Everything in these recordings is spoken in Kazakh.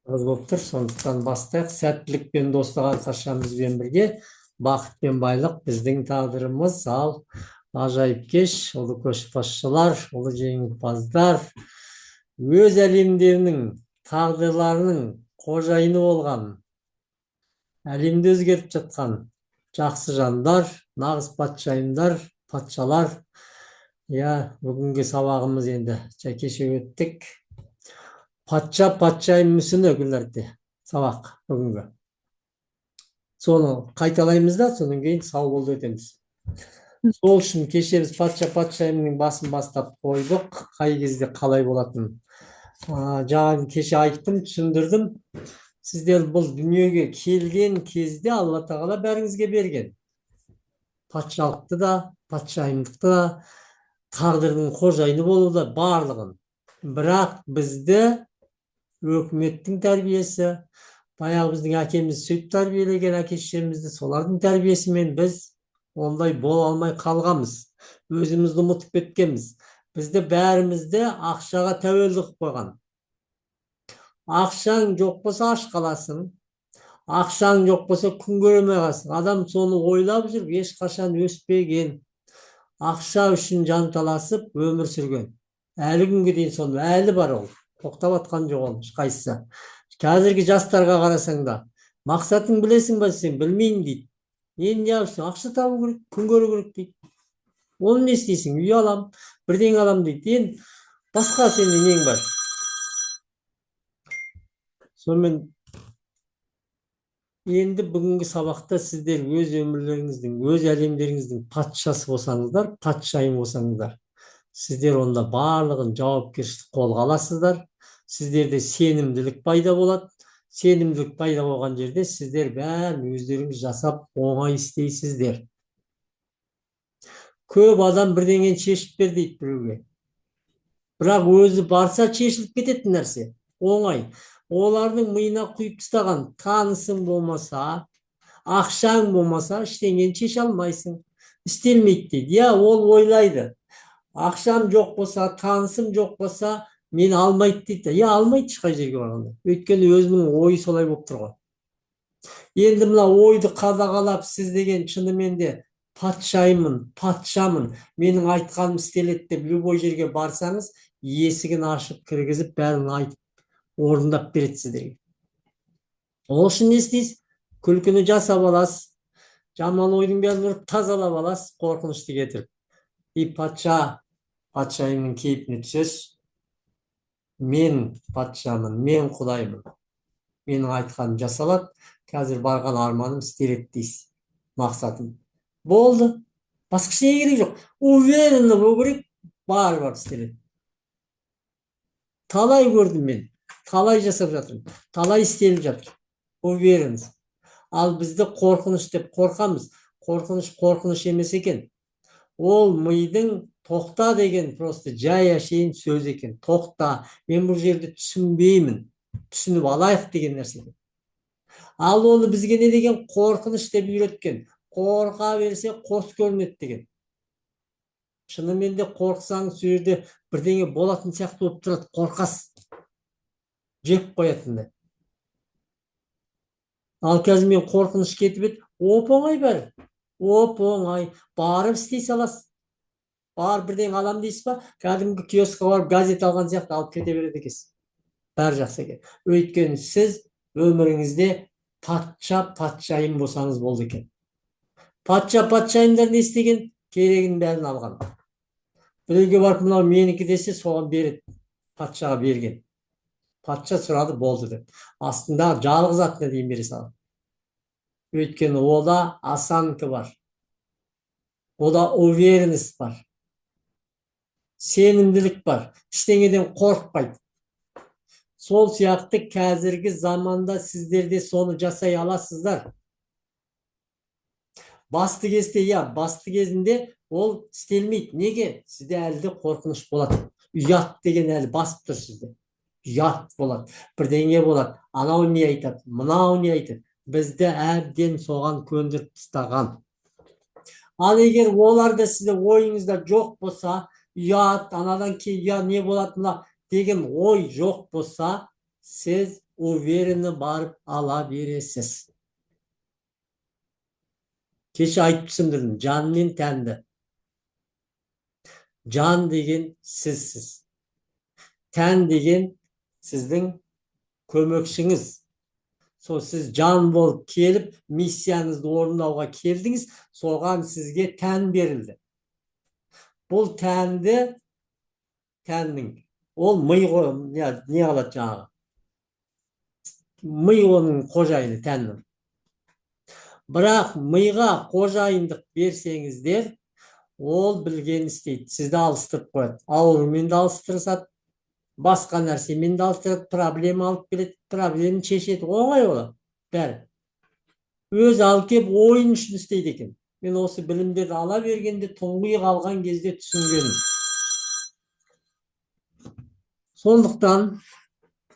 Аз болып тұр, сондықтан бастайық. Сәттілік пен достық әрқашан бізбен бірге, бақыт пен байлық біздің тағдырымыз. Ал ғажайып кеш, ұлы көшбасшылар, ұлы жеңімпаздар, өз әлемдерінің тағдырларының қожайыны болған, әлемді өзгертіп жатқан жақсы жандар, нағыз патшайымдар, патшалар. Иә, бүгінгі сабағымыз енді кеше өттік. Патша, патшайым мүсіні, Гүлнәрте, сабақ бүгінгі. Соны қайталаймыз да, содан кейін сау болды өтеміз. Сол үшін кеше біз патша, патшайымның басын бастап қойдық, қай кезде қалай болатынын. Жаңа кеше айттым, түсіндірдім. Сіздер бұл дүниеге келген кезде Алла Тағала бәріңізге берген. Патшалықты да, патшайымдықты да, тағдырдың қожайыны болу да, барлығын. Бірақ бізді өкіметтің тәрбиесі, баяғы біздің әкеміз сөйтіп тәрбиелеген, әке шешемізді, солардың тәрбиесімен біз ондай бола алмай қалғанбыз. Өзімізді ұмытып кеткенбіз. Бізді бәрімізді ақшаға тәуелді қылып қойған. Ақшаң жоқ болса, аш қаласың. Ақшаң жоқ болса, күн көре алмай қаласың. Адам соны ойлап жүріп ешқашан өспеген. Ақша үшін жанталасып өмір сүрген. Әлі күнге дейін соны әлі бар ол. Тоқтап атқан жоқ ол ешқайсысы. Қазіргі жастарға қарасаң да, мақсатың білесің ба десең, білмеймін дейді. Енді не? Ақша табу керек, күн көру керек дейді. Оны не істейсің? Үй алам, бірдеңе алам дейді. Енді басқа сенің нең бар? Сонымен, енді бүгінгі сабақта сіздер өз өмірлеріңіздің, өз әлемдеріңіздің патшасы болсаңыздар, патшайым болсаңыздар, сіздер онда барлығын жауапкершілік қолға аласыздар. Сіздерде сенімділік пайда болады. Сенімділік пайда болған жерде сіздер бәрін өздеріңіз жасап, оңай істейсіздер. Көп адам бірдеңені шешіп бер дейді біреуге, бірақ өзі барса, шешіліп кететін нәрсе оңай. Олардың миына құйып тастаған: танысың болмаса, ақшаң болмаса, ештеңені шеше алмайсың, істелмейді дейді. Иә, ол ойлайды: ақшам жоқ болса, танысым жоқ болса, мені алмайды дейді. Иә, алмайды ешқай жерге барғанда, өйткені өзінің ойы солай болып тұр ғой. Енді мына ойды қадағалап, сіз деген шынымен де патшайыммын, патшамын, менің айтқаным істеледі деп любой жерге барсаңыз, есігін ашып кіргізіп, бәрін айтып, орындап береді сіздерге. Ол үшін не істейсіз? Күлкіні жасап аласыз, жаман ойдың бәрін ұрып тазалап аласыз, қорқынышты кетіріп, и патша, патшайымның кейпіне түсесіз. Мен патшамын, мен құдаймын, менің айтқаным жасалады, қазір барған арманым істеледі дейсіз, мақсатым болды, басқа ештеңе керек жоқ. Уверенно болу керек, барып барып істеледі. Талай көрдім мен, талай жасап жатырмын, талай істеліп жатыр. Уверенность. Ал бізді қорқыныш деп қорқамыз. Қорқыныш қорқыныш емес екен, ол мидың тоқта деген просто жай әшейін сөз екен. Тоқта, мен бұл жерде түсінбеймін, түсініп алайық деген нәрсе. Ал оны бізге не деген қорқыныш деп үйреткен. Қорқа берсе, қос көрінеді деген. Шынымен де, қорықсаң, сол жерде бірдеңе болатын сияқты болып тұрады, қорқасыз, жеп қоятындай. Ал қазір мен қорқыныш кетіп еді, оп оңай бәрі, оп оңай барып істей саласыз. Барып бірдеңе аламын дейсіз ба, кәдімгі киоскқа барып газет алған сияқты алып кете береді екенсіз. Бәрі жақсы екен, өйткені сіз өміріңізде патша, патшайым болсаңыз болды екен. Патша, патшайымдар не істеген? Керегінің бәрін алған. Біреуге барып, мынау менікі десе, соған береді. Патшаға берген, патша сұрады, болды деп, астындағы жалғыз атына дейін бере салады, өйткені ода осанка бар, ода уверенность бар, сенімділік бар, ештеңеден қорықпайды. Сол сияқты қазіргі заманда сіздер де соны жасай аласыздар. Басты кезде, иә, басты кезінде ол істелмейді. Неге? Сізде әлі де қорқыныш болады, ұят деген әлі басып тұр сізде. Ұят болады, бірдеңе болады, анау не айтады, мынау не айтады. Бізді әбден соған көндіріп тастаған. Ал егер олар да сізде, ойыңызда жоқ болса, ұят, анадан кейін ұят не болады мына деген ой жоқ болса, сіз Уверенно барып ала бересіз. Кеше айтып түсіндірдім, жан мен тәнді. Жан деген сізсіз. Тән деген сіздің көмекшіңіз. Сол сіз жан болып келіп, миссияңызды орындауға келдіңіз, соған сізге тән берілді. Бұл тәнді, тәннің, ол ми ғой, не қылады жаңағы? Ми оның қожайыны, тәннің. Бірақ миға қожайындық берсеңіздер, ол білген істейді, сізді алыстырып қояды. Аурумен де алыстырысады, басқа нәрсемен де алыстырады, проблема алып келеді, проблеманы шешеді, оңай болады бәрі. Өзі алып келіп ойын үшін істейді екен. Мен осы білімдерді ала бергенде тұңғиық алған кезде түсінгенім. Сондықтан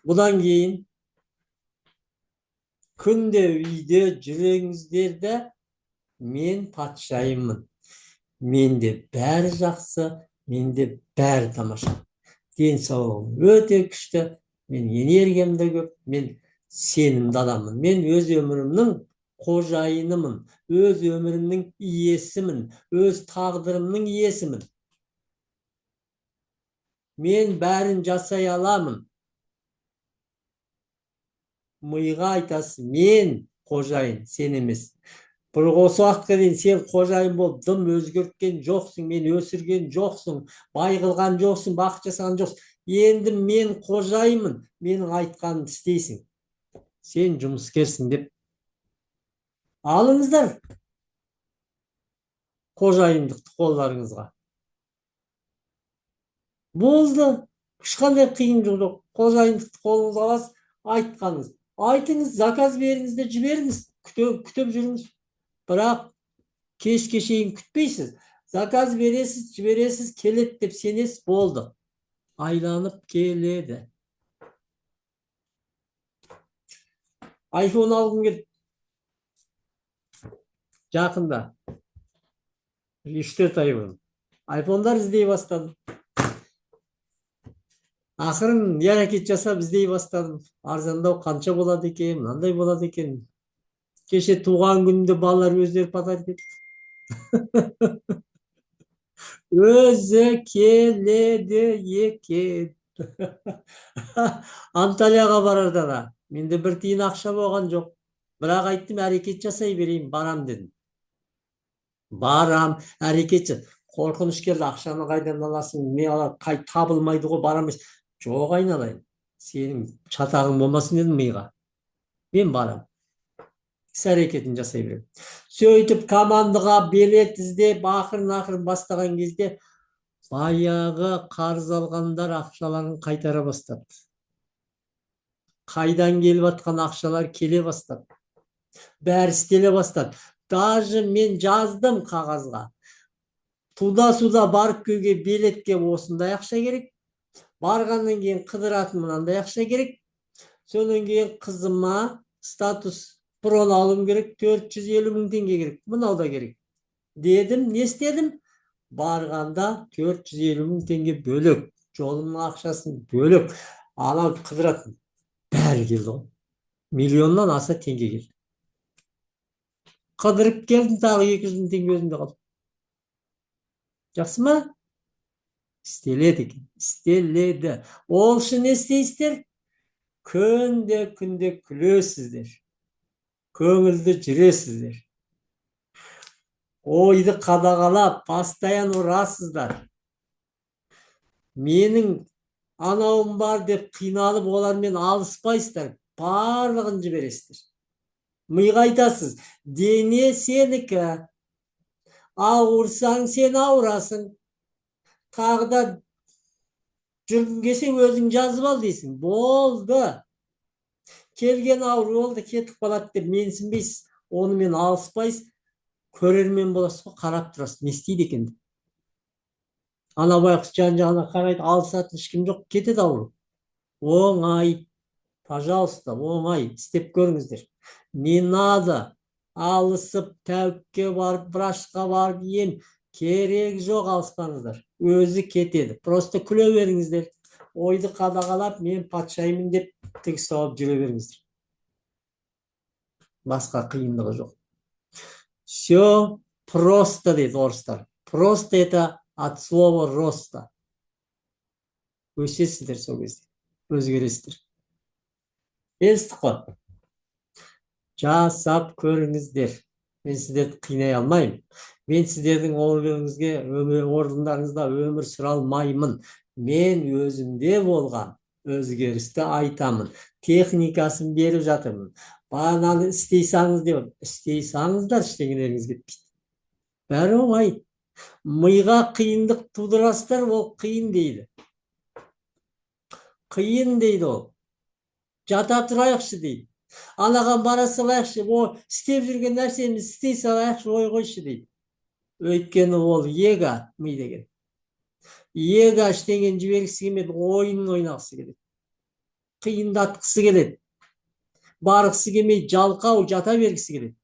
бұдан кейін күнде үйде жүріңіздер, мен патшайыммын. Менде бәрі жақсы, менде бәрі тамаша. Денсаулығым өте күшті, мен энергиям да көп, мен сенімді адаммын. Мен өз өмірімнің қожайынымын, өз өмірімнің иесімін, өз тағдырымның иесімін. Мен бәрін жасай аламын. Миға айтасыз, мен қожайын, сен емес. Бір осы уақытқа дейін сен қожайын болып дым өзгерткен жоқсың, мен өсірген жоқсың, бай қылған жоқсың, бақыт жасаған жоқсың. Енді мен қожайынмын, менің айтқанымды істейсің. Сен жұмыскерсің деп алыңыздар қожайындықты қолдарыңызға. Болды, ешқандай қиын жоқ. Қожайындықты қолыңызға аласыз, айтқаныңыз. Айтыңыз, заказ беріңіз де жіберіңіз, күтіп жүріңіз. Бірақ кешке шейін күтпейсіз. Заказ бересіз, жібересіз, келеді деп сенесіз, болды. Айланып келеді. Айфон алғым келді. Жақында. 3-4 ай бұрын. Айфондар іздей бастадым. Ақырын әрекет жасап іздей бастадым. Арзандау қанша болады екен, мынандай болады екен. Кеше туған күнімде балалар өздері подарок етті. Өзі келеді екен. Анталияға барарда да менде бір тиын ақша болған жоқ. Бірақ айттым, әрекет жасай берейін, барам дедім. Барам, әрекет жаса. Қорқыныш келді, ақшаны қайдан аласың, не алады, қай табылмайды ғой, барам емес. Жоқ айналайын, сенің шатағың болмасын дедім миға. Мен барам. Іс әрекетін жасай беремін. Сөйтіп командаға билет іздеп, ақырын-ақырын бастаған кезде баяғы қарыз алғандар ақшаларын қайтара бастады. Қайдан келіп атқан ақшалар келе бастады. Бәрі істеле бастады. Даже мен жаздым қағазға. Туда-суда барып келуге билетке осындай ақша керек. Барғаннан кейін қыдыратын мынандай ақша керек. Содан кейін қызыма статус брон алуым керек, 450 мың теңге керек. Мынау да керек. Дедім, не істедім? Барғанда 450 мың теңге бөлек, жолымның ақшасын бөлек. Анау қыдыратын бәрі келді ғой. Миллионнан аса теңге келді. Қыдырып келдім, тағы 200 мың теңге өзімде қалды. Жақсы ма? Істеледі екен, істеледі. Ол үшін не істейсіздер? Күнде-күнде күлесіздер. Көңілді жүресіздер. Ойды қадағалап, постоянно ұрасыздар. Менің анауым бар деп қиналып, олармен алыспайсыздар. Барлығын жібересіздер. Миға айтасыз, дене сенікі. Ауырсаң сен ауырасың. Тағы да жүргің келсе өзің жазып ал дейсің. Болды. Келген ауру болды, кетіп қалады деп менсінбейсіз, онымен алыспайсыз, көрермен боласыз ғой, қарап тұрасыз, не істейді екен деп. Ана байғұс жан-жағына қарайды, алысатын ешкім жоқ, кетеді ауру. Оңай, пожалуйста, оңай, істеп көріңіздер. Не надо алысып, тәуіпке барып, врачқа барып, ем керек жоқ, алыспаңыздар. Өзі кетеді. Просто күле беріңіздер. Ойды қадағалап, мен патшаймын деп Тік ұстап жүре беріңіздер. Басқа қиындығы жоқ. Все просто дейді орыстар. Просто — это от слова роста. Өсесіздер сол кезде, өзгересіздер. Келістік қой? Жасап көріңіздер. Мен сіздерді қинай алмаймын. Мен сіздердің өміріңізге, орындарыңызда өмір сүре алмаймын. Мен өзімде болған өзгерісті айтамын, техникасын беріп жатырмын. Бағананы істей салыңыз деп, істей салыңыздар, ештеңелеріңіз кетпейді, бәрі оңай. Миға қиындық тудырасыздар, ол қиын дейді, қиын дейді. Ол жата тұрайықшы дейді, анаған бара салайықшы, о істеп жүрген нәрсемізді істей салайықшы, ой, қойшы дейді. Өйткені ол эго, ми деген эго ештеңені жібергісі келмейді, ойын ойнағысы келеді, қиындатқысы келеді, барғысы келмейді, жалқау жата бергісі келеді.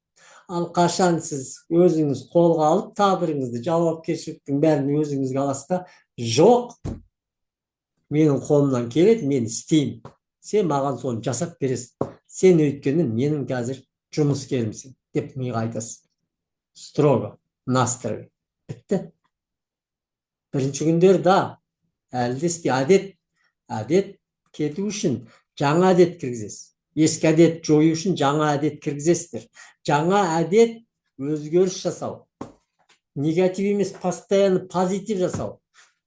Ал қашан сіз өзіңіз қолға алып, тағдырыңызды, жауапкершіліктің бәрін өзіңізге аласыз да, жоқ, менің қолымнан келеді, мен істеймін, сен маған соны жасап бересің, сен өйткені менің қазір жұмыскерімсің деп миға айтасыз, строго настрой. Бітті. Бірінші күндер да әлі де істе. Әдет кету үшін жаңа әдет кіргізесіз, ескі әдет жою үшін жаңа әдет кіргізесіздер. Жаңа әдет — өзгеріс жасау, негатив емес, постоянно позитив жасау,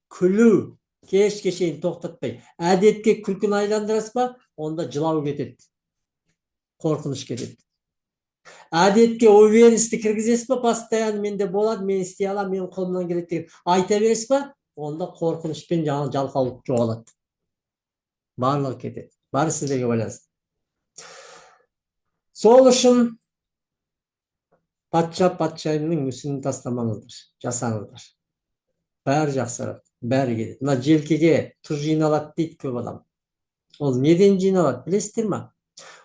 күлу кешке шейін тоқтатпай. Әдетке күлкіні айландырасыз ба, онда жылау кетеді, қорқыныш кетеді. Әдетке уверенность ті кіргізесіз ба, постоянно менде болады, мен істей аламын, менің қолымнан келеді деген айта бересіз ба, онда қорқыныш пен жаңағы жалқаулық жоғалады, барлығы кетеді. Бәрі сіздерге байланысты. Сол үшін патша патшайымның мүсінін тастамаңыздар, жасаңыздар, бәрі жақсарады, бәрі кетеді. Мына желкеге тұз жиналады дейді көп адам. Ол неден жиналады, білесіздер ма?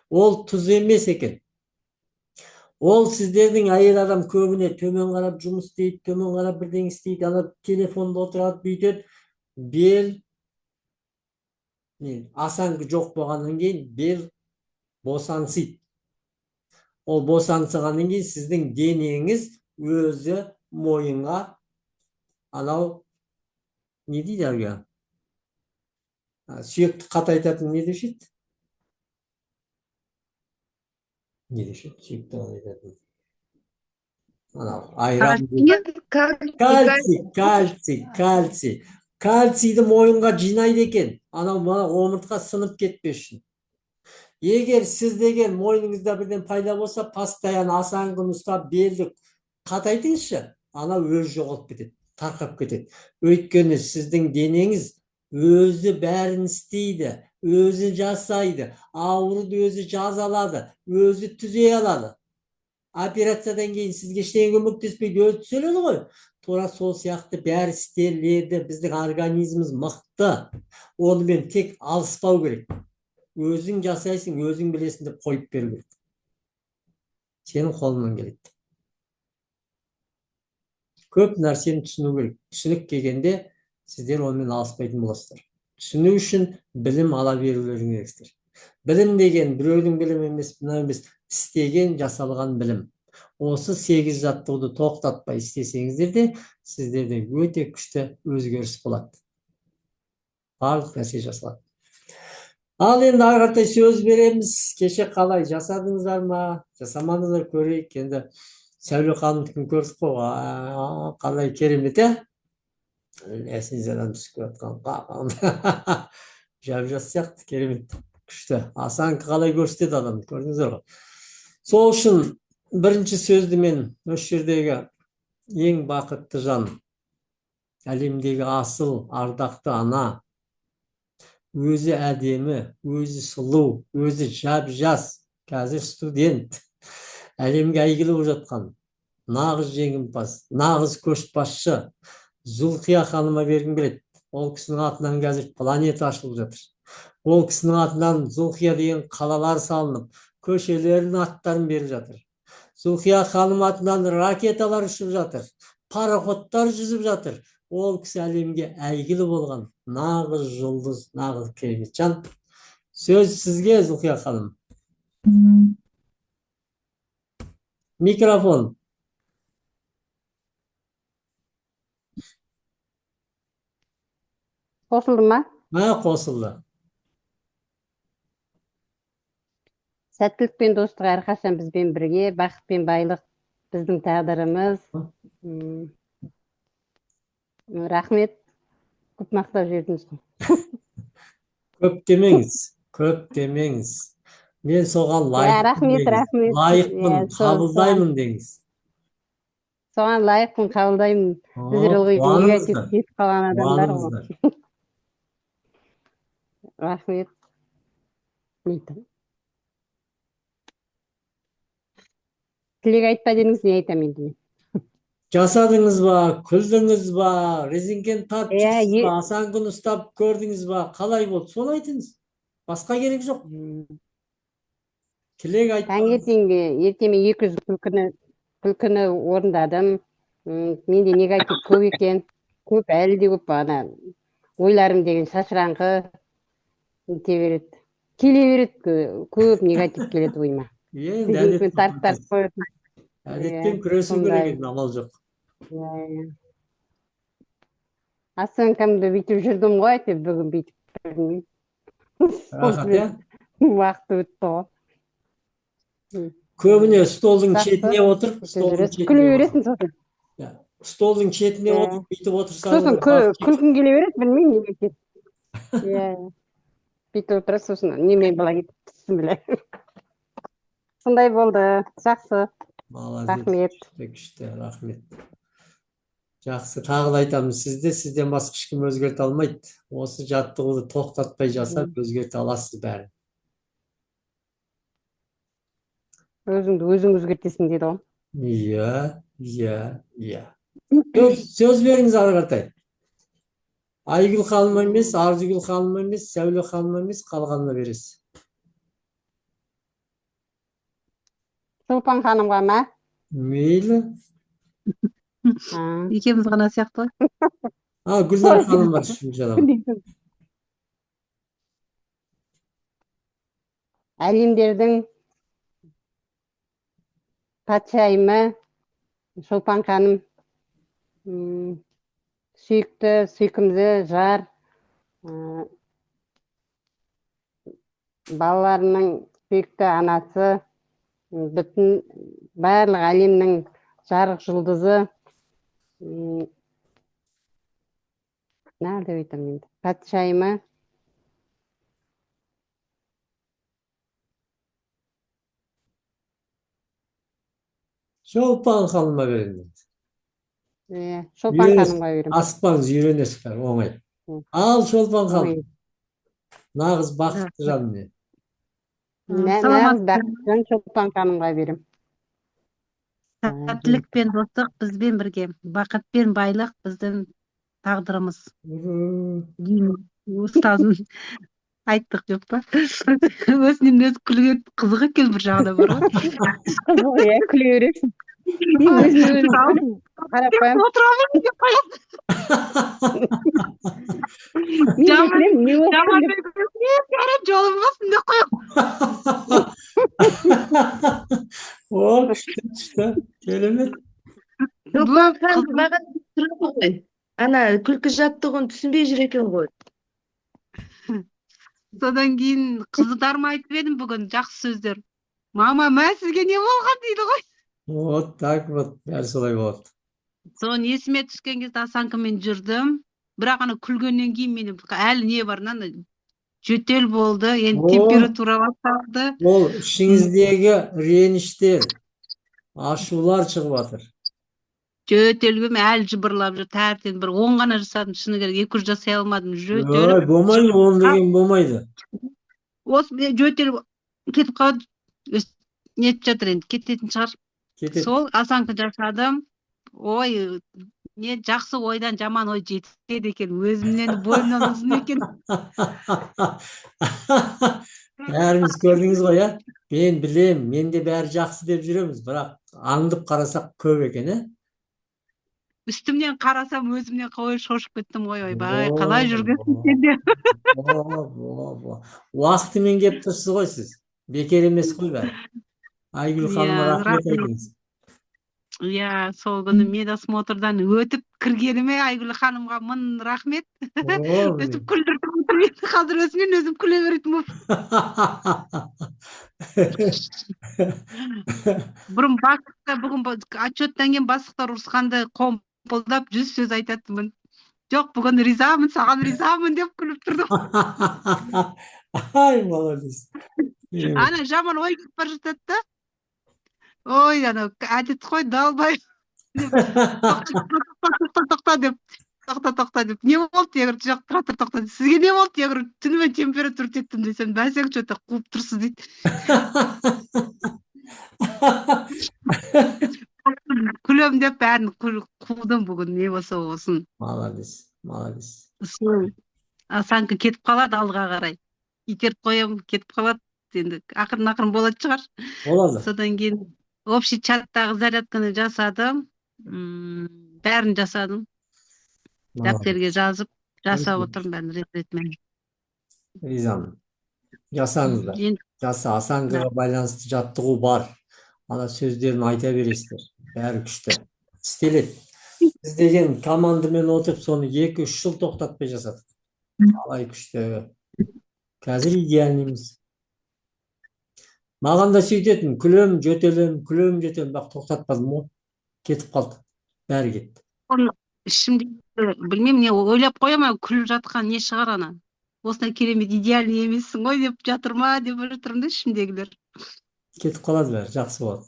Ол тұз емес екен. Ол сіздердің, әйел адам көбіне төмен қарап жұмыс істейді, төмен қарап бірдеңе істейді, ана телефонда отырады, бүйтеді. Бел не, осанка жоқ болғаннан кейін бел босаңсиды. Ол босаңсығаннан кейін сіздің денеңіз өзі мойынға анау не дейді, әлгі сүйекті қатайтатын не деуші еді, не деуші еді, сүйекті қатайтатын анау айран? Кальций, кальций, кальций. Кальцийді мойынға жинайды екен, анау мына омыртқа сынып кетпес үшін. Егер сіз деген мойныңызда бірден пайда болса, постоянно осанка ны ұстап, белді қатайтыңызшы, анау өзі жоғалып кетеді, тарқап кетеді. Өйткені сіздің денеңіз өзі бәрін істейді, өзі жасайды, ауруды өзі жаза алады, өзі түзей алады. Операциядан кейін сізге ештеңе көмектеспейді, өзі түзеледі ғой. Тура сол сияқты бәрі істеледі. Біздің организміміз мықты, онымен тек алыспау керек. Өзің жасайсың, өзің білесің деп қойып беру керек. Сенің қолыңнан келеді. Көп нәрсені түсіну керек. Түсінік келгенде сіздер онымен алыспайтын боласыздар. Түсіну үшін білім ала берулерің керексіздер. Білім деген біреудің білімі емес, мынау емес, істеген, жасалған білім. Осы сегіз жаттығуды тоқтатпай істесеңіздер де, сіздерде өте күшті өзгеріс болады, барлық нәрсе жасалады. Ал енді ары қаратай сөз береміз. Кеше қалай, жасадыңыздар ма, жасамадыңыздар, көрейік енді. Сәуле ханымдікін көрдік қой, қалай керемет, иә, лестницадан түсіп келе жатқан жап жас сияқты, керемет, күшті. Осанка қалай көрсетеді адамды, көрдіңіздер ғой. Сол үшін бірінші сөзді мен осы жердегі ең бақытты жан, әлемдегі асыл ардақты ана, өзі әдемі, өзі сұлу, өзі жап жас, қазір студент, әлемге әйгілі болып жатқан нағыз жеңімпаз, нағыз көшбасшы Зұлқия ханыма бергім келеді. Ол кісінің атынан қазір планета ашылып жатыр. Ол кісінің атынан Зұлқия деген қалалар салынып, көшелердің аттарын беріп жатыр. Зұлқия ханым атынан ракеталар ұшып жатыр, пароходтар жүзіп жатыр. Ол кісі әлемге әйгілі болған нағыз жұлдыз, нағыз керемет жан. Сөз сізге, Зұлқия ханым. Микрофон. Қосылды ма? Қосылды. Сәттілік пен достық әрқашан бізбен бірге, бақыт пен байлық біздің тағдырымыз. Рахмет, көп мақтап жібердіңіз ғой. Көп демеңіз, көп демеңіз. Мен соған лайықпын. Рахмет, рахмет. Лайықпын, қабылдаймын деңіз. Соған лайықпын, қабылдаймын. Біздер ылғи негатив кетіп қалған адамдар ғой. Рахмет. Тілек айтпа дедіңіз, не айтамын енді мен? Жасадыңыз ба, күлдіңіз ба, резеңкені тартып жүрсіз ба, асан күн ұстап көрдіңіз ба, қалай болды, соны айтыңыз. Басқа керек жоқ. Тілек айтпаңыз. Таңертең мен 200 күлкіні орындадым. Менде негатив көп екен. Көп, әлі де көп ана ойларым деген шашыраңқы нете береді. Келе береді, көп негатив келеді ойыма. Енді әдеттен күресу керек еді, амал жоқ. Осанкамды бүйтіп жүрдім ғой, әйтеуір бүгін бүйтіп білмеймін. Рахат, иә? Уақыт өтті ғой. Көбіне столдың шетіне отырып, күле бересің сосын. Столдың шетіне отырып, бүйтіп отырсаңыз. Сосын күлкің келе береді, білмеймін неге екенін. Иә. Бүйтіп отырасың, сосын немен былай кетіп түссін біле. Сондай болды, жақсы. Молодец. Рахмет. Күшті, рахмет. Жақсы, тағы да айтамын, сізді сізден басқа ешкім өзгерте алмайды. Осы жаттығуды тоқтатпай жасап өзгерте аласыз бәрін. Өзіңді өзің өзгертесің дейді ғой. Иә, иә, иә. Сөз беріңіз ары қаратай. Айгүл ханым емес, Арзыгүл ханым емес, Сәуле ханым емес, қалғанына бересіз. Шолпан ханымға ма? Мейлі. Екеуміз ғана сияқты ғой. Гүлнар ханым бар үшінші адам. Әлемдердің патшайымы Шолпан ханым, сүйікті, сүйкімді жар, балаларының сүйікті анасы, бүтін барлық әлемнің жарық жұлдызы. Не деп айтамын енді? Патшайымы. Шолпан ханымға беремін. Шолпан ханымға беремін. Асықпаңыз, үйренесіз бәрі оңай. Ал Шолпан ханым, нағыз бақытты жан міне. Нағыз бақытты жан Шолпан ханымға беремін. Сәттілік пен достық бізбен бірге, бақыт пен байлық біздің тағдырымыз. Ұстазым айттық жоқ па? Өзінен өзі күлген қызық екен бір жағынан бар ғой. Қызық, иә, күле бересің. Мен өзіме өзім қарап қоямын. Отырамын деп қоямын. Мен де күлемін, не болып Жаман күліп? жолым болсын деп қоямын. О, күшті, күшті, керемет. Шолпан ханым маған тұрады ғой. Ана күлкі жаттығуын түсінбей жүр екен ғой. Содан кейін қыздарыма айтып едім бүгін жақсы сөздер. Мама, мә сізге не болған дейді ғой. Вот так вот, бәрі солай болады. Соны есіме түскен кезде осанкамен жүрдім. Бірақ ана күлгеннен кейін менің әлі не бар, ана жөтел болды, енді температура басталды. Ол ішіңіздегі реніштер, ашулар шығып жатыр. Жөтелгім әлі жыбырлап жүр, таңертең бір 10 ғана жасадым, шыны керек, 200 жасай алмадым. Жөтеліп. Ой, болмайды, 10 деген болмайды. Осы жөтел кетіп қалды, нетіп жатыр енді, кететін шығар. Кетеді. Сол осанка жасадым. Ой, не жақсы ойдан жаман ой жетеді екен, өзімнен бойымнан ұзын екен. Бәріміз көрдіңіз ғой, иә? Мен білем, менде бәрі жақсы деп жүреміз, бірақ аңдып қарасақ көп екен, ә? Үстімнен қарасам, өзімнен ой шошып кеттім ғой, ойбай, қалай жүргенсің сен деп. Во, во, во. Уақытымен келіп тұрсыз ғой сіз. Бекер емес қой бәрі. Айгүл ханымға Иә, рахмет рахмет. айтыңыз. Иә, сол күні медосмотрдан өтіп кіргеніме Айгүл ханымға мың рахмет. О, Өстіп күлдіртіп отыр мені, қазір өзімнен өзім күле беретін болып. Бұрын бастықта, бүгін отчеттан кейін бастықтар ұрысқанда қомпылдап 100 сөз айтатынмын. Жоқ, бүгін ризамын, саған ризамын деп күліп тұрдым. Ай, молодец. Ана жаман ой кетіп бара жатады да. Ой, анау әдет қой, далбай. Тоқта, тоқта, тоқта деп. Тоқта, тоқта деп. Не болды? Я говорю, жоқ, тұра тұр, тоқта. Сізге не болды? Я говорю, түнімен температура тектім десем, бәсең, что-то қуып тұрсыз дейді. Күлем деп бәрін қудым бүгін, не болса болсын. Молодец, молодец. Сол осанка кетіп қалады алға қарай. Итеріп қоямын, кетіп қалады. Енді ақырын-ақырын болатын шығар. Болады. Содан кейін общий чаттағы зарядканы жасадым. Бәрін жасадым. Дәптерге жазып, жасап отырмын бәрін рет-ретімен. Ризамын. Жасаңыздар. Енді Жаса, осанкаға байланысты жаттығу бар. Ана сөздерін айта бересіздер. Бәрі күшті. Істеледі. Біз деген командамен отырып, соны 2-3 жыл тоқтатпай жасадық. Қалай күшті. Қазір идеальныймыз. Маған да сөйтетін, күлем, жөтелем, күлем, жөтелем, бірақ тоқтатпадым ғой. Кетіп қалды. Бәрі кетті. Ішімде білмеймін, не ойлап қоямын, күліп жатқан не шығар ана. Осындай керемет идеальный емессің ғой деп жатыр ма деп ойлап тұрмын да ішімдегілер. Кетіп қалады бәрі, жақсы болады.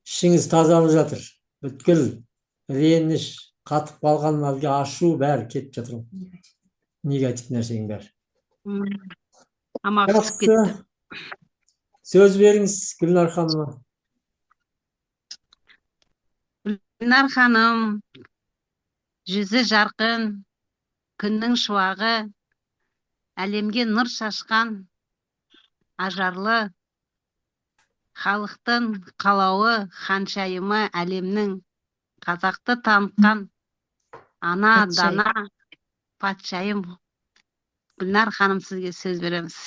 Ішіңіз тазалып жатыр. Бүткіл реніш, қатып қалған әлгі ашу бәрі кетіп жатыр ғой. Негатив нәрсенің бәрі. Тамақ ішіп кетті. Жақсы. Сөз беріңіз Гүлнар ханымға. Гүлнар ханым, жүзі жарқын, күннің шуағы, әлемге нұр шашқан, ажарлы, халықтың қалауы, ханшайымы әлемнің, қазақты танытқан ана, Патшайым. дана, патшайым. Гүлнар ханым, сізге сөз береміз.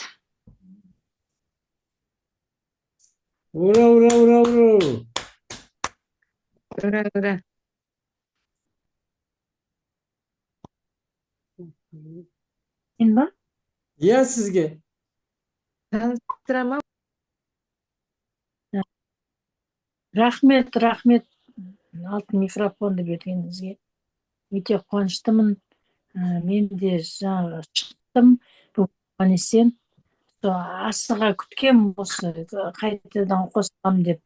Ура, ура, ура, ура! Ура, ура! Мен ба? Иә, сізге. Таныстыра ма? Рахмет, рахмет. Алтын микрофонды бергеніңізге. Өте қуаныштымын. Мен де жаңағы шықтым. Бүгін есен. Сол асыға күткем осы қайтадан қосылам деп.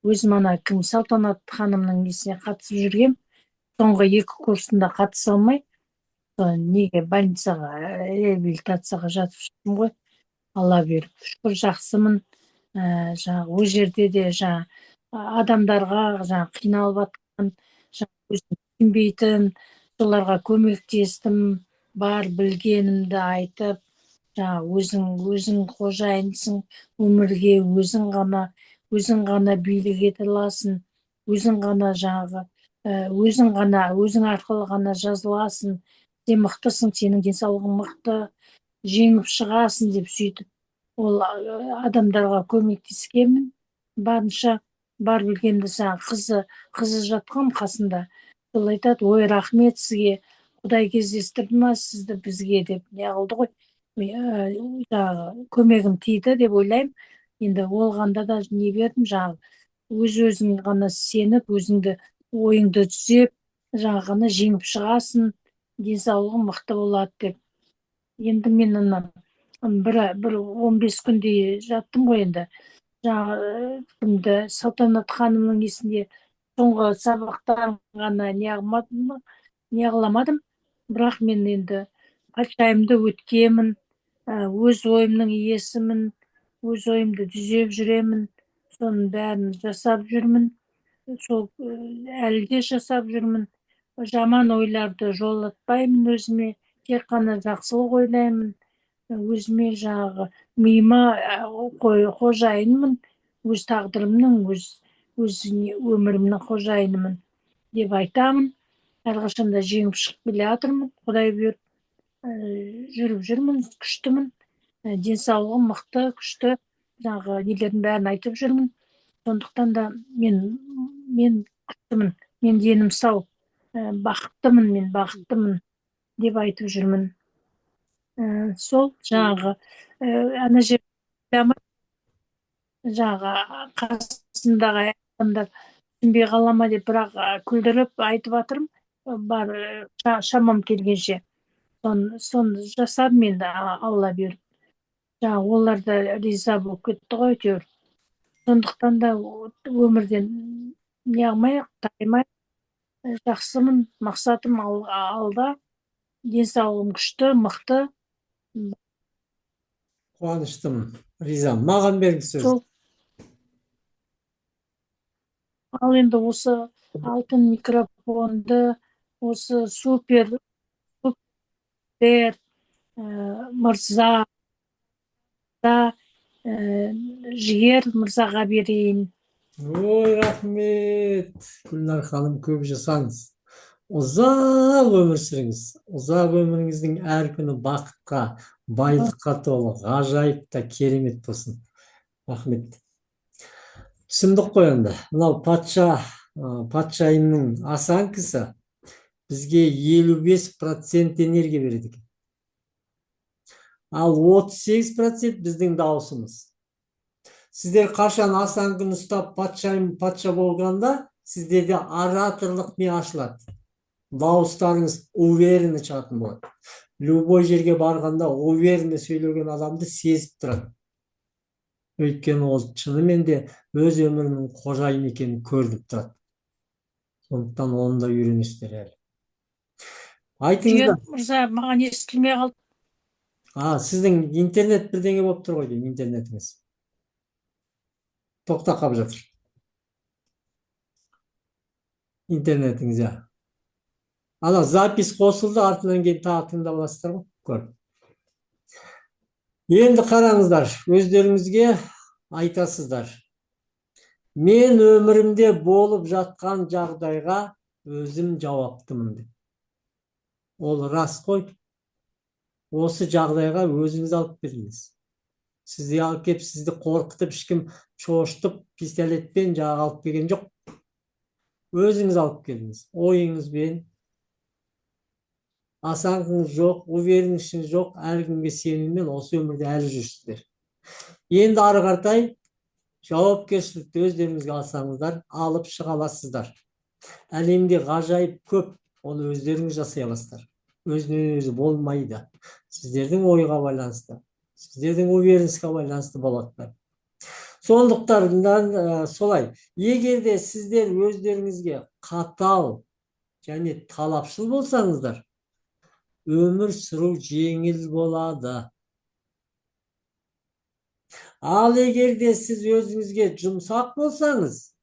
Өзім ана кім Салтанат ханымның несіне қатысып жүргем. Соңғы 2 курсында қатыса алмай, сол неге больницаға, реабилитацияға жатып шықтым ғой. Алла беріп, шүкір жақсымын. Жаңағы ол жерде де жаңа адамдарға жаңа қиналып жатқан, жаңа өзін түсінбейтін, соларға көмектестім, бар білгенімді айтып, жаңа өзің қожайынсың, өмірге өзің ғана билік ете аласың, өзің ғана жаңағы, өзің ғана, өзің арқылы ғана жазыласың, сен мықтысың, сенің денсаулығың мықты, жеңіп шығасың деп сөйтіп ол адамдарға көмектескенмін. Барынша бар білгенімді жаңа қызы жатқан қасында, сол айтады, ой, рахмет сізге, Құдай кездестірді ма сізді бізге деп не қылды ғой. Жаңағы көмегім тиді деп ойлаймын. Енді олғанда да не бердім, жаңағы өз өзің ғана сеніп, өзіңді ойыңды түзеп, жаңағы ғана жеңіп шығасың, денсаулығың мықты болады деп. Енді мен ана бір 15 күндей жаттым ғой енді. Жаңағы кімді Салтанат ханымның несінде соңғы сабақтарын ғана не қыламадым. Бірақ мен енді патшайымды өткенмін, өз ойымның иесімін, өз ойымды түзеп жүремін, соның бәрін жасап жүрмін, сол әлі де жасап жүрмін. Жаман ойларды жолатпаймын өзіме, тек қана жақсылық ойлаймын. Өзіме жаңағы миыма қожайынмын, өз тағдырымның, өз өмірімнің қожайынымын. деп айтамын. Әрқашан да жеңіп шығып келе жатырмын. Құдай бұйырып, жүріп жүрмін, күштімін. Денсаулығым мықты, күшті. Жаңағы нелердің бәрін айтып жүрмін. Сондықтан да мен күштімін, мен денім сау, бақыттымын, мен бақыттымын деп айтып жүрмін. Сол жаңағы ана жер жаңағы қасымдағы адамдар түсінбей қала ма деп, бірақ күлдіріп айтып жатырмын, бар шамам келгенше. Соны жасадым енді, Алла бұйырып. Жаңағы олар да риза болып кетті ғой әйтеуір. Сондықтан да өмірден не қылмай, таймай, жақсымын, мақсатым алда, денсаулығым күшті, мықты. Қуаныштымын, ризамын. Маған беріңіз сөз. Сол. Ал енді осы алтын микрофонды, осы супер мырза, Жігер мырзаға берейін. Ой, рахмет. Гүлнар ханым, көп жасаңыз. Ұзақ өмір сүріңіз. Ұзақ өміріңіздің әр күні бақытқа, байлыққа толы, ғажайып та керемет болсын. Рахмет. Түсіндік қой енді. Мынау патшайымның осанкасы бізге 55% энергия береді екен. Ал 38% біздің дауысымыз. Сіздер қашан осанканы ұстап патшайым патша болғанда, сіздерде ораторлық ми ашылады. Дауыстарыңыз уверенно шығатын болады. Любой жерге барғанда уверенно сөйлеген адамды сезіп тұрады. Өйткені ол шынымен де өз өмірінің қожайыны екенін көрініп тұрады. Сондықтан оны да үйренесіздер әлі. Айтыңыздар. Жігер мырза, маған естілмей қалды. Сіздің интернет бірдеңе болып тұр ғой деймін, интернетіңіз. Тоқтап қалып жатыр. Интернетіңіз, иә. Ана запись қосылды, артынан кейін тағы тыңдап аласыздар ғой, көріп. Енді қараңыздар, өздеріңізге айтасыздар. Мен өмірімде болып жатқан жағдайға өзім жауаптымын деп. Ол рас қой. Осы жағдайға өзіңіз алып келдіңіз. Сізді алып келіп, сізді қорқытып, ешкім шошытып, пистолетпен жаңағы алып келген жоқ. Өзіңіз алып келдіңіз. Ойыңызбен. Осанкаңыз жоқ, уверенностіңіз жоқ, әркімге сеніммен осы өмірде әлі жүрсіздер. Енді ары қаратай жауапкершілікті өздеріңізге алсаңыздар, алып шыға аласыздар. Әлемде ғажайып көп, оны өздеріңіз жасай аласыздар. Өзінен өзі болмайды. Сіздердің ойға байланысты, сіздердің уверенностьқа байланысты болады. Сондықтан солай, егер де сіздер өздеріңізге қатал және талапшыл болсаңыздар, өмір сүру жеңіл болады. Ал егер де сіз өзіңізге жұмсақ болсаңыз,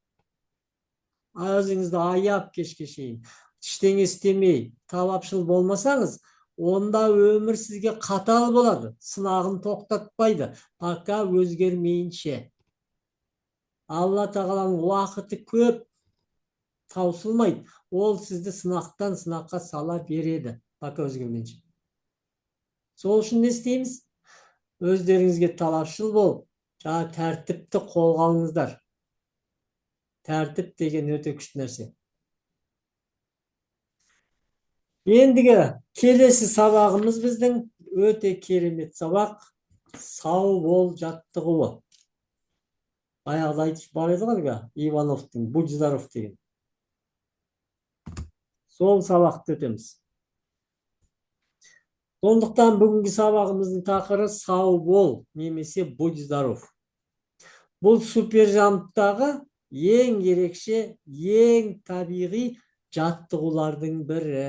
өзіңізді аяп кешке шейін, ештеңе істемей, талапшыл болмасаңыз, онда өмір сізге қатал болады, сынағын тоқтатпайды, пока өзгермейінше. Алла тағаланың уақыты көп, таусылмайды. Ол сізді сынақтан сынаққа сала береді, пока өзгермейінше. Сол үшін не істейміз? Өздеріңізге талапшыл болып, жаңа тәртіпті қолға алыңыздар. Тәртіп деген өте күшті нәрсе. Ендігі келесі сабағымыз біздің өте керемет сабақ. Сау бол жаттығуы. Баяғыда айтып бар еді ғой әлгі Ивановтың «Будь здоров» деген. Сол сабақты өтеміз. Сондықтан бүгінгі сабағымыздың тақыры сау бол немесе будь здоров. Бұл супержамптағы ең ерекше, ең табиғи жаттығулардың бірі.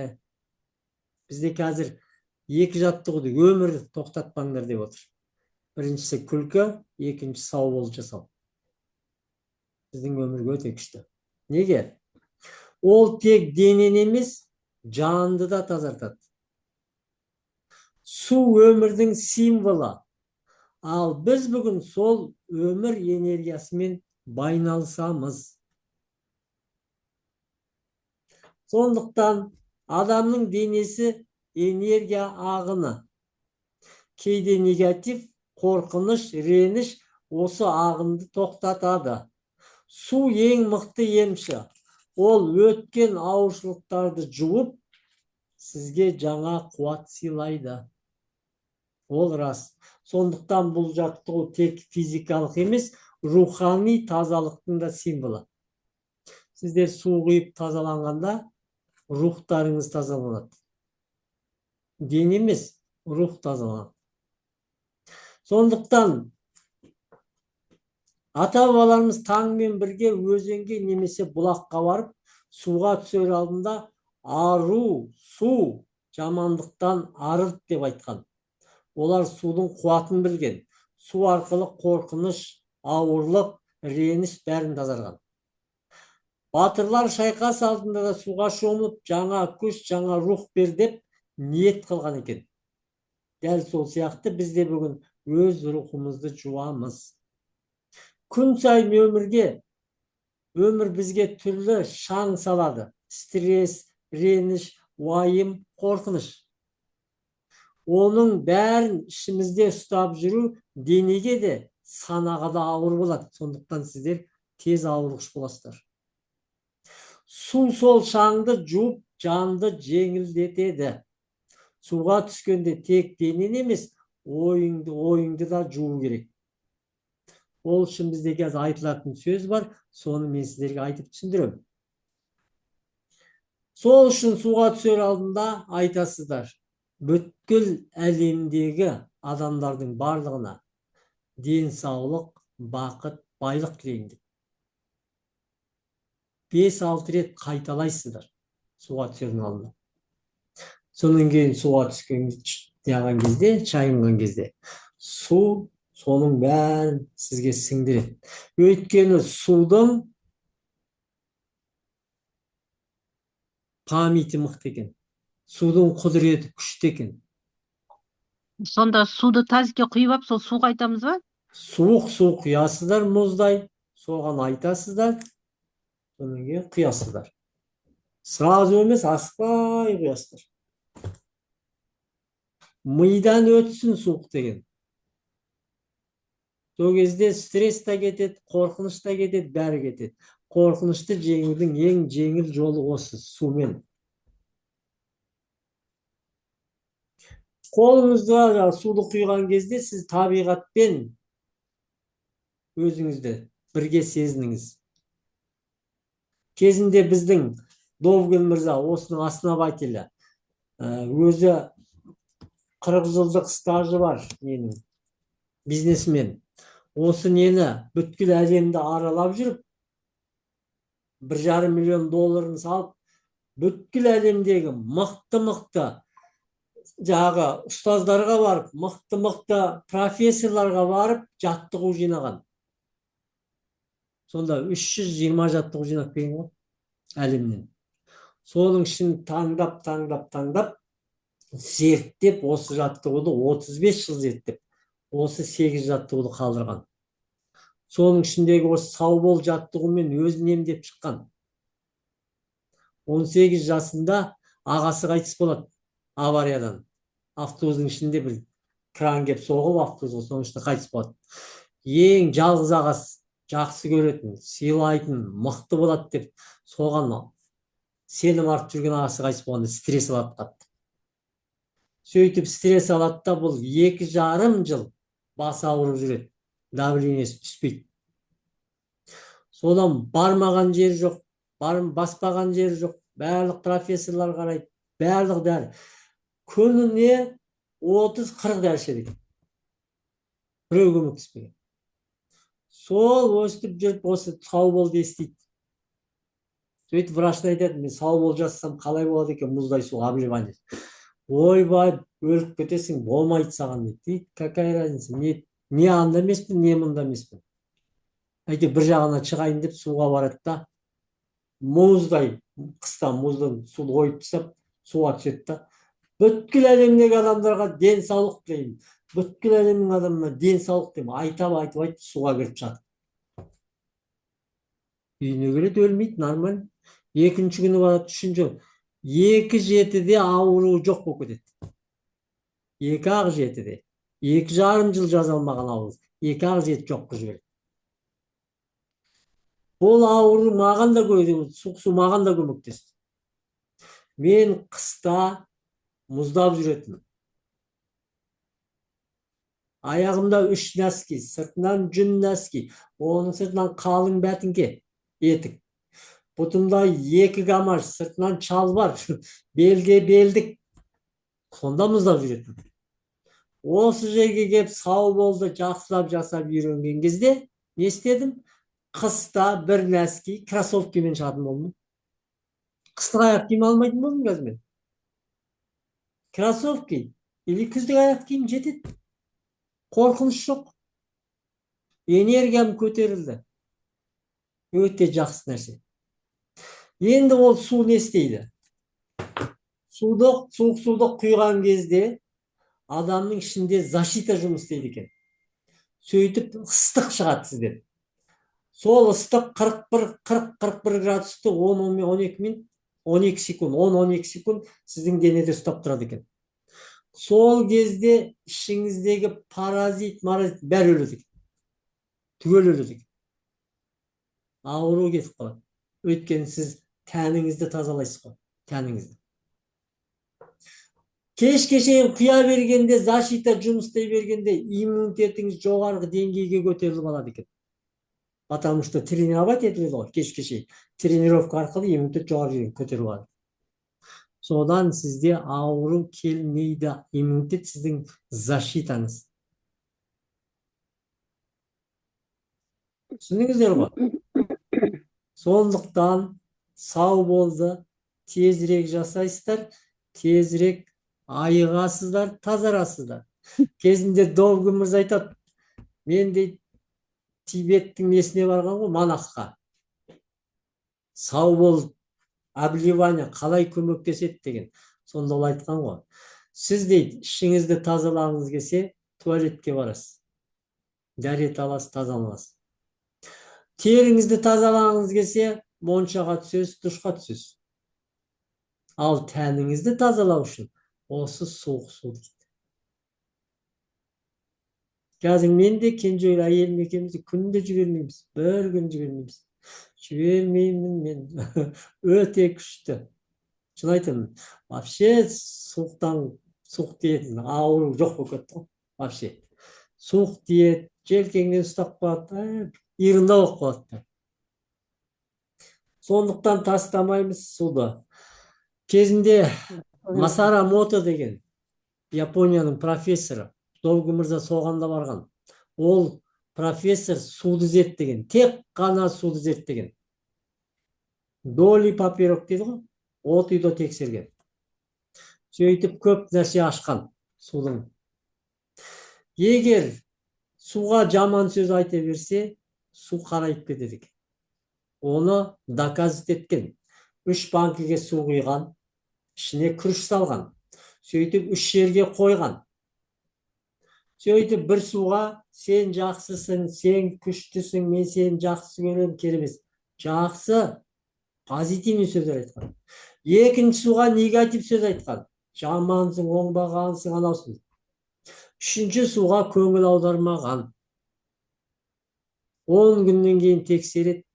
Бізде қазір екі жаттығуды өмір тоқтатпаңдар деп отыр. Біріншісі күлкі, екіншісі сау бол жасау. Біздің өмірге өте күшті. Неге? Ол тек денені емес, жанды да тазартады. Су өмірдің символы. Ал біз бүгін сол өмір энергиясымен байланысамыз. Сондықтан адамның денесі энергия ағыны. Кейде негатив, қорқыныш, реніш осы ағынды тоқтатады. Су ең мықты емші. Ол өткен ауыршылықтарды жуып, сізге жаңа қуат сыйлайды. Ол рас. Сондықтан бұл жаттығу тек физикалық емес, рухани тазалықтың да символы. Сіздер су құйып тазаланғанда рухтарыңыз тазаланады. Дене емес, рух тазаланады. Сондықтан ата-бабаларымыз таңмен бірге өзенге немесе бұлаққа барып, суға түсер алдында ару су жамандықтан арылт деп айтқан. Олар судың қуатын білген. Су арқылы қорқыныш, ауырлық, реніш бәрін тазарған. Батырлар шайқас алдында да суға шомылып, жаңа күш, жаңа рух бер деп ниет қылған екен. Дәл сол сияқты біз де бүгін өз рухымызды жуамыз. Күн сайын өмір бізге түрлі шаң салады. Стресс, реніш, уайым, қорқыныш. Оның бәрін ішімізде ұстап жүру денеге де, санаға да ауыр болады. Сондықтан сіздер тез ауырғыш боласыздар. Су сол шаңды жуып, жанды жеңілдетеді. Суға түскенде тек денені емес, ойыңды да жуу керек. Ол үшін бізде қазір айтылатын сөз бар, соны мен сіздерге айтып түсіндіремін. Сол үшін суға түсер алдында айтасыздар, бүткіл әлемдегі адамдардың барлығына денсаулық, бақыт, байлық тілеймін деп. 5-6 рет қайталайсыздар суға түсердің алдында. Содан кейін суға түскен кезде, шайынған кезде су соның бәрін сізге сіңдіреді. Өйткені судың памяті мықты екен. Судың құдіреті күшті екен. Сонда суды тазикке құйып алып, сол суға айтамыз ба? Суық су құясыздар мұздай, соған айтасыздар, содан кейін құясыздар. Сразу емес, асықпай құясыздар. Мидан өтсін суық деген. Сол кезде стресс та кетеді, қорқыныш та кетеді, бәрі кетеді. Қорқынышты жеңудің ең жеңіл жолы осы, сумен. Қолыңызға суды құйған кезде сіз табиғатпен өзіңізді бірге сезініңіз. Кезінде біздің Довгин мырза, осының основателі, өзі 40 жылдық стажы бар ненің, бизнесмен. Осы нені бүткіл әлемді аралап жүріп, 1,5 миллион долларын салып, бүткіл әлемдегі мықты-мықты жағы ұстаздарға барып, мықты-мықты профессорларға барып жаттығу жинаған. Сонда 320 жаттығу жинап келген ғой әлемнен. Соның ішін таңдап, таңдап, таңдап, зерттеп, осы жаттығуды 35 жыл зерттеп, осы 8 жаттығуды қалдырған. Соның ішіндегі осы сау бол жаттығумен өзін емдеп шыққан. 18 жасында ағасы қайтыс болады авариядан. Автобустың ішінде бір кран кеп соғып, автобусқа соның ішінде қайтыс болады. Ең жалғыз ағасы жақсы көретін, сыйлайтын, мықты болады деп соған сенім артып жүрген ағасы қайтыс болғанда стресс алады қатты. Сөйтіп стресс алады да, бұл 2,5 жыл басы ауырып жүреді, давлениесі түспейді. Содан бармаған жері жоқ, баспаған жері жоқ, барлық профессорлар қарайды, барлық дәрі. Күніне 30-40 дәрі ішеді екен. Біреу көмектеспеген. Сол өстіп жүріп осы сау бол естиді. Сөйтіп врачына айтады, мен сау бол жазсам қалай болады екен, мұздай су обливание. Ойбай, өліп кетесің, болмайды саған дейді. Какая разница, не анда емеспін, не мұнда емеспін. Әйтеуір бір жағына шығайын деп суға барады да, мұздай, қыста мұздан суды қойып тастап, суға түседі да. Бүткіл әлемдегі адамдарға денсаулық тілеймін. Бүткіл әлемнің адамына денсаулық тілеймін. Айтап, айтып, айтып суға кіріп жатыр. Үйіне келеді, өлмейді, нормально. Екінші күні барады, үшінші. 2-7-де ауру жоқ болып кетеді. 2-ақ 7-де. 2,5 жыл жаза алмаған ауру. 2-ақ 7 жоқ қылып жібереді. Бұл ауру маған да суық су маған да көмектесті. Мен қыста мұздап жүретінмін. Аяғымда 3 нәски, сыртынан жүн нәски, оның сыртынан қалың бәтіңке етік. Бұтымда 2 гамаш, сыртынан шалбар, белге белдік. Сонда мұздап жүретінмін. Осы жерге кеп сау болды, жақсылап жасап үйренген кезде не істедім? Қыста бір нәски кроссовкамен шығатын болдым. Қыстық аяқ киім алмайтын болдым қазір мен. Кроссовки или күздік аяқ киім жетеді. Қорқыныш жоқ. Энергиям көтерілді. Өте жақсы нәрсе. Енді ол су не істейді? Суық суды құйған кезде адамның ішінде защита жұмыс істейді екен. Сөйтіп ыстық шығады сізден. Сол ыстық 41 градусты 10-12 минут, 12 секунд, 10-12 секунд сіздің денеде ұстап тұрады екен. Сол кезде ішіңіздегі паразит, маразит бәрі өледі екен. Түгел өледі екен. Ауру кетіп қалады. Өйткені сіз тәніңізді тазалайсыз ғой, тәніңізді. Кешке шейін құя бергенде, защита жұмыс істей бергенде иммунитетіңіз жоғарғы деңгейге көтеріліп алады екен. Потому что тренировать етіледі ғой, кешке шейін. Тренировка арқылы иммунитет жоғары жерге көтеріліп алады. Содан сізде ауру келмейді. Иммунитет сіздің защитаңыз. Түсіндіңіздер ғой? Сондықтан сау болды, тезірек жасайсыздар, тезірек айығасыздар, тазарасыздар. Кезінде Довгий мырза айтады, мен дейді Тибеттің несіне барған ғой, монахқа. Сау бол, обливание қалай көмектеседі деген. Сонда ол айтқан ғой. Сіз дейді, ішіңізді тазалағыңыз келсе, туалетке барасыз. Дәрет аласыз, тазаланасыз. Теріңізді тазалағыңыз келсе, моншаға түсесіз, душқа түсесіз. Ал тәніңізді тазалау үшін осы суық су дейді. Қазір мен де Кенжегүл әйелім екеуміз де күнде жібермейміз. Бір күн жібермейміз. Жібермеймін мен. Өте күшті. Шын айтамын. Вообще суықтан суық тиетін ауру жоқ болып кетті ғой. Вообще. Суық тиеді, желкеңнен ұстап қалады, ерында болып қалады. Сондықтан тастамаймыз суды. Кезінде Масара Мото деген Японияның профессоры, Довгий мырза соған да барған. Ол профессор суды зерттеген, тек қана суды зерттеген. Доли папирок дейді ғой, от үйде тексерген. Сөйтіп көп нәрсе ашқан судың. Егер суға жаман сөз айта берсе, су қарайып кетеді екен. Оны доказать еткен. 3 банкіге су құйған, ішіне күріш салған, сөйтіп 3 жерге қойған. Сөйтіп бір суға сен жақсысың, сен күштісің, мен сені жақсы көремін, керемет. Жақсы, позитивный сөздер айтқан. Екінші суға негатив сөз айтқан. Жамансың, оңбағансың, анаусың. Үшінші суға көңіл аудармаған. 10 күннен кейін тексереді.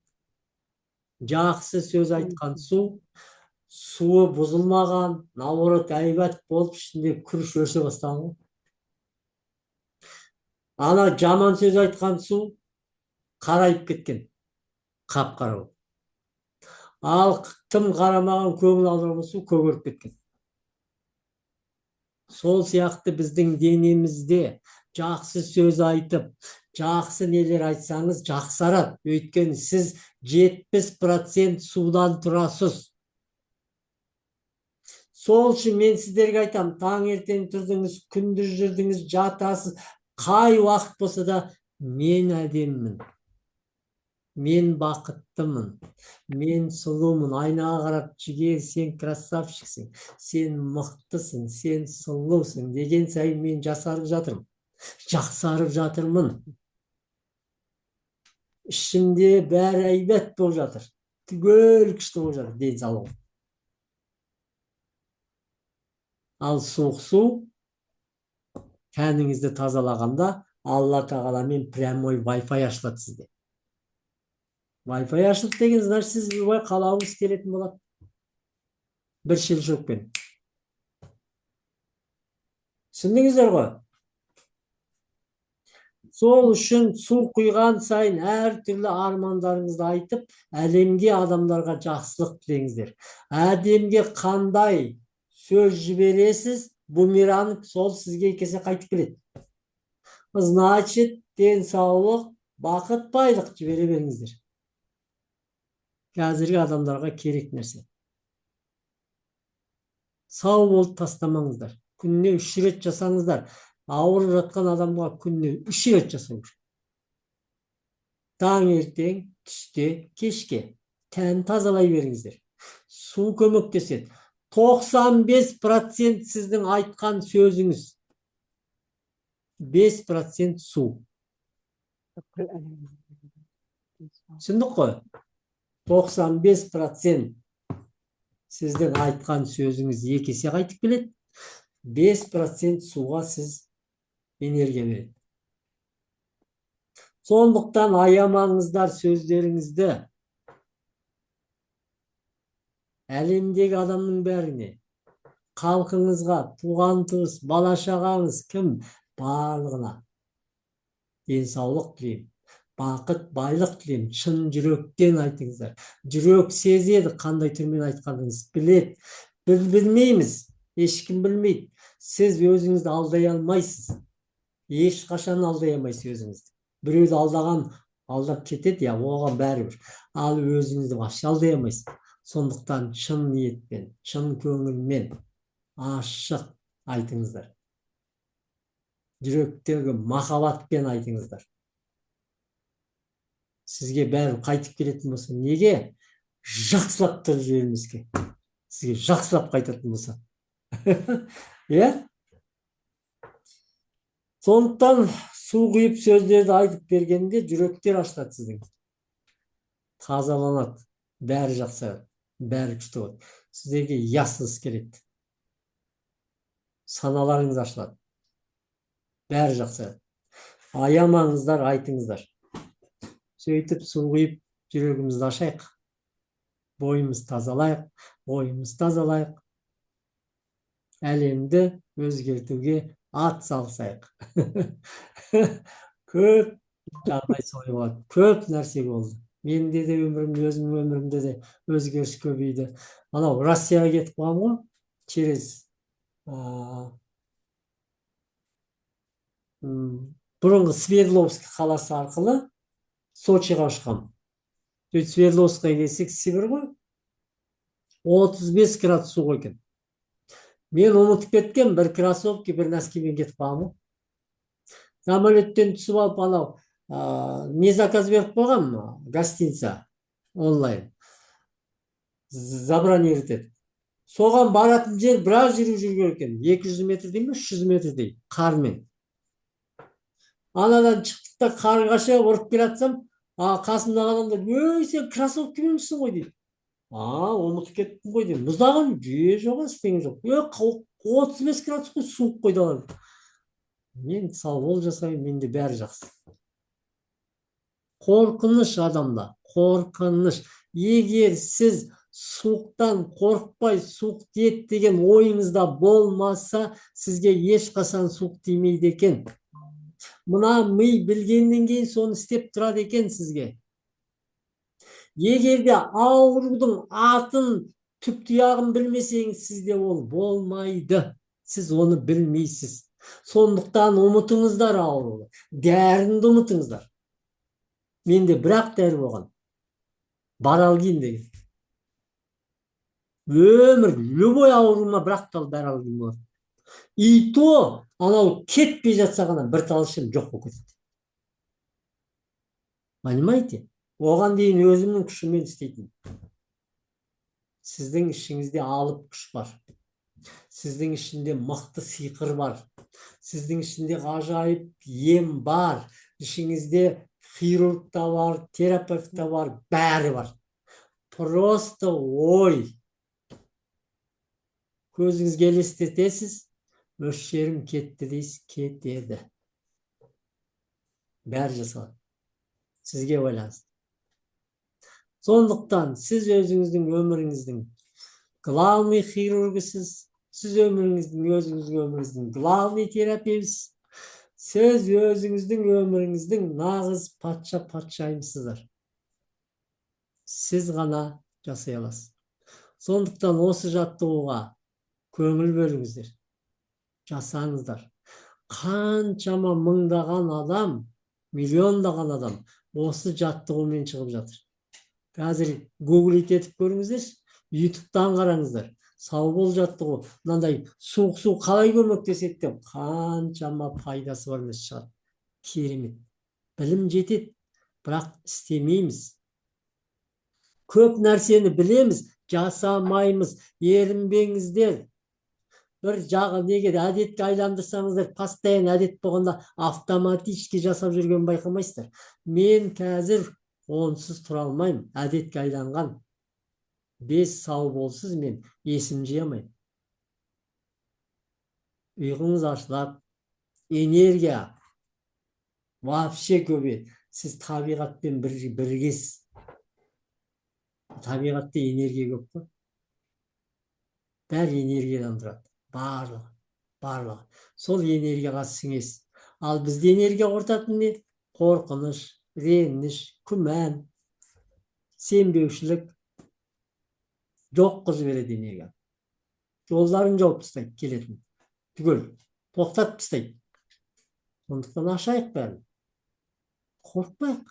Жақсы сөз айтқан су, суы бұзылмаған, наоборот әйбат болып ішінде күріш өсе бастаған ғой. Ана жаман сөз айтқан су қарайып кеткен, қап-қара болып. Ал тым қарамаған, көңіл аудармаған су көгеріп кеткен. Сол сияқты біздің денемізде жақсы сөз айтып, жақсы нелер айтсаңыз жақсарады. Өйткені сіз 70% судан тұрасыз. Сол үшін мен сіздерге айтамын, таңертең тұрдыңыз, күндіз жүрдіңіз, жатасыз, қай уақыт болса да мен әдемімін, мен бақыттымын, мен сұлумын. Айнаға қарап, Жігер, сен красавчиксің, сен мықтысың, сен сұлусың деген сайын мен жасарып жатырмын, жақсарып жатырмын. Ішімде бәрі әйбат болып жатыр, түгел күшті болып жатыр денсаулығым. Ал суық су тәніңізді тазалағанда Алла тағаламен прямой Wi-Fi ашылады сізде. Wi-Fi ашылды деген, значит, сіз любой қалауыңыз келетін болады. Бір щелчокпен. Түсіндіңіздер ғой? Сол үшін су құйған сайын әртүрлі армандарыңызды айтып, әлемге, адамдарға жақсылық тілеңіздер. Әлемге қандай сөз жібересіз, бумеранг сол сізге келсе қайтып келеді. Значит, денсаулық, бақыт, байлық жібере беріңіздер. Қазіргі адамдарға керек нәрсе. Сау болып тастамаңыздар. Күніне 3 рет жасаңыздар. Ауырып жатқан адамға күніне 3 рет жасау керек. Таңертең, түсте, кешке. Тән тазалай беріңіздер. Су көмектеседі. 95% сіздің айтқан сөзіңіз. 5% су. Түсіндік қой? 95% сіздің айтқан сөзіңіз екі есе қайтып келеді. 5% суға сіз энергия береді. Сондықтан аямаңыздар сөздеріңізді. Әлемдегі адамның бәріне, халқыңызға, туған туыс, бала шағаңыз кім, барлығына денсаулық тілеймін, бақыт, байлық тілеймін. Шын жүректен айтыңыздар. Жүрек сезеді, қандай түрмен айтқаныңыз біледі. Біз білмейміз, ешкім білмейді. Сіз өзіңізді алдай алмайсыз. Ешқашан алдай алмайсыз өзіңізді. Біреуді алдаған алдап кетеді, я оған бәрібір. Ал өзіңізді вообще алдай алмайсыз. Сондықтан шын ниетпен, шын көңілмен ашық айтыңыздар. Жүректегі махаббатпен айтыңыздар. Сізге бәрі қайтып келетін болса, неге жақсылап тұрып жібермеске? Сізге жақсылап қайтатын болса. Иә? Сондықтан су құйып сөздерді айтып бергенде жүректер ашылады сіздің. Тазаланады, бәрі жақсарады, бәрі күшті болады. Сіздерге ясность келеді. Саналарыңыз ашылады. Бәрі жақсарады. Аямаңыздар, айтыңыздар. Сөйтіп су құйып жүрегімізді ашайық. Бойымыз тазалайық, ойымыз тазалайық. Әлемді өзгертуге ат салысайық. Көп жағдай солай болады. Көп нәрсе болды. Менде де өмірімде, өзімнің өмірімде де өзгеріс көбейді. Анау Россияға кетіп қалғанмын ғой, через бұрынғы Свердловск қаласы арқылы Сочиға ұшқам. Сөйтіп Свердловскқа келсек, Сібір ғой. 35 градус суық екен. Мен ұмытып кеткен, бір кроссовки, бір носкимен кетіп қалғанмын ғой. Самолеттен түсіп алып, анау не заказ беріп қойғанмын, гостиница онлайн забронировать етіп. Соған баратын жер біраз жүру жүрген екен. 200 метрдей ме, 300 метрдей қармен. Анадан шықтық та қарға шығып ұрып келе жатсам, қасымдағы адамдар, ей, сен кроссовкименсің ғой дейді. Ұмытып кеттім ғой деймін. Мұздаған жүйе жоқ, ештеңе жоқ. 35 градус қой, суық қой далада. Мен сау жасаймын, менде бәрі жақсы. Қорқыныш адамда, қорқыныш. Егер сіз суықтан қорықпай, суық тиеді деген ойыңызда болмаса, сізге ешқашан суық тимейді екен. Мына ми білгеннен кейін соны істеп тұрады екен сізге. Егер де аурудың атын, түп тұяғын білмесеңіз, сізде ол болмайды. Сіз оны білмейсіз. Сондықтан ұмытыңыздар ауруды. Дәріні ұмытыңыздар. Менде бір-ақ дәрі болған. Баралгин деген. Өмір, любой ауруыма бір-ақ тал баралгин болады. И то, анау кетпей жатса ғана бір тал ішемін, жоқ болып кетеді. Понимаете? Оған дейін өзімнің күшіммен істейтін. Сіздің ішіңізде алып күш бар. Сіздің ішінде мықты сиқыр бар. Сіздің ішінде ғажайып ем бар. Ішіңізде хирург та бар, терапевт та бар, бәрі бар. Просто ой. Көзіңізге елестетесіз, мөлшерім кетті дейсіз, кетеді. Бәрі жасалады. Сізге байланысты. Сондықтан сіз өзіңіздің өміріңіздің главный хирургісіз, сіз өміріңіздің, өзіңіздің өміріңіздің главный терапевтісіз. Сіз өзіңіздің өміріңіздің нағыз патша, патшайымсыздар. Сіз ғана жасай аласыз. Сондықтан осы жаттығуға көңіл бөліңіздер. Жасаңыздар. Қаншама мыңдаған адам, миллиондаған адам осы жаттығумен шығып жатыр. Қазір гуглить етіп көріңіздерші, ютубтан қараңыздар. Сау бол жаттығу, мынандай суық су қалай көмектеседі деп қаншама пайдасы бар емес шығады. Керемет. Білім жетеді, бірақ істемейміз. Көп нәрсені білеміз, жасамаймыз. Ерінбеңіздер. Бір жағы неге әдетке айландырсаңыздар, постоянно әдет болғанда автоматически жасап жүрген байқамайсыздар. Мен қазір онсыз тұра алмаймын, әдетке айланған. 5 сау болсыз мен есім жия алмаймын. Ұйқыңыз ашылады, энергия вообще көбейеді. Сіз табиғатпен біргесіз. Табиғатта энергия көп қой. Бәрі энергиядан тұрады. Барлығы, барлығы. Сол энергияға сіңесіз. Ал бізде энергия құртатын не? Қорқыныш, реніш, күмән, сенбеушілік жоқ қылып жібереді энергияны. Жолдарын жауып тастайды келетін. Түгел тоқтатып тастайды. Сондықтан ашайық бәрін. Қорықпайық.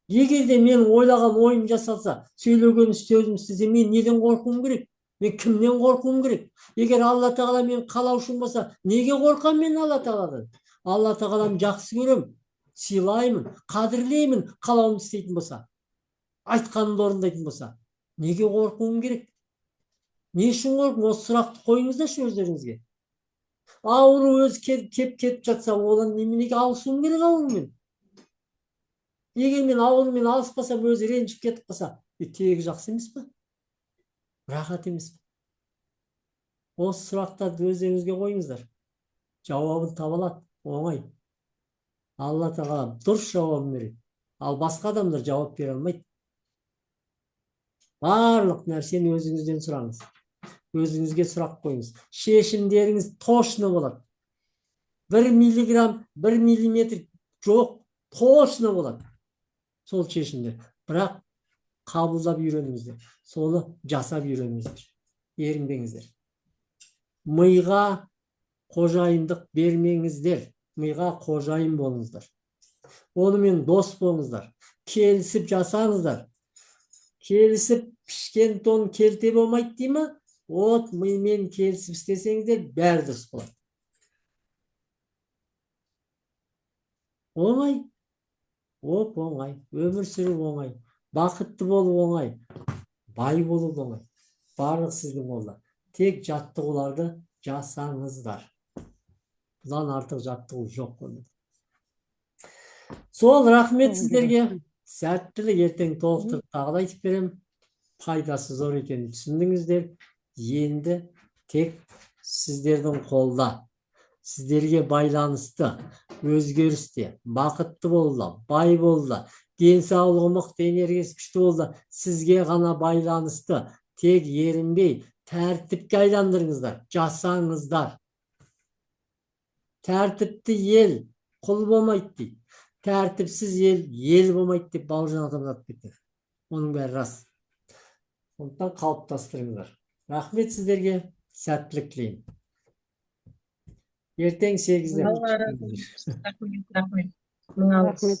Егер де мен ойлаған ойым жасалса, сөйлеген сөзім істесе, мен неден қорқуым керек? Мен кімнен қорқуым керек? Егер Алла Тағала мен қалаушым болса, неге қорқамын мен Алла Тағаладан? Алла Тағаланы жақсы көремін, сыйлаймын, қадірлеймін, қалауымды істейтін болса, айтқанымды орындайтын болса, неге қорқуым керек? Не үшін қорқуым? Осы сұрақты қойыңыздаршы өздеріңізге. Ауру өзі кеп кетіп жатса, одан неменеге алысуым керек аурумен? Егер мен аурумен алыспасам, өзі ренжіп кетіп қалса, тегі жақсы емес па? Рахат емес пе? Осы сұрақтарды өздеріңізге қойыңыздар. Жауабын таба алады, оңай. Алла Тағала дұрыс жауабын береді. Ал басқа адамдар жауап бере алмайды. Барлық нәрсені өзіңізден сұраңыз. Өзіңізге сұрақ қойыңыз. Шешімдеріңіз точно болады. 1 миллиграмм, 1 миллиметр жоқ, точно болады. Сол шешімдер. Бірақ қабылдап үйреніңіздер. Соны жасап үйреніңіздер. Ерінбеңіздер. Миға қожайындық бермеңіздер. Миға қожайын болыңыздар. Онымен дос болыңыздар. Келісіп жасаңыздар. Келісіп пішкен тон келте болмайды дей ма? От мимен келісіп істесеңіздер, бәрі дұрыс болады. Оңай. Оп оңай. Өмір сүру оңай. Бақытты болу оңай. Бай болу оңай. Барлық сіздің қолда. Тек жаттығуларды жасаңыздар. Бұдан артық жаттығу жоқ өмірде. Сол, рахмет сіздерге. Сәттілік, ертең толықтырып тағы да айтып беремін. Пайдасы зор екенін түсіндіңіздер. Енді тек сіздердің қолда. Сіздерге байланысты өзгерісте, бақытты болуда, бай болуда, денсаулығы мықты, энергиясы күшті болуда, сізге ғана байланысты. Тек ерінбей тәртіпке айландырыңыздар, жасаңыздар. Тәртіпті ел құл болмайды дейді. Тәртіпсіз ел ел болмайды деп Бауыржан атамыз айтып кеткен. Оның бәрі рас. Сондықтан қалыптастырыңыздар. Рахмет сіздерге, сәттілік тілеймін. Ертең 8-де. Алла разы болсын. Рахмет, рахмет. Мың алғыс. Рахмет.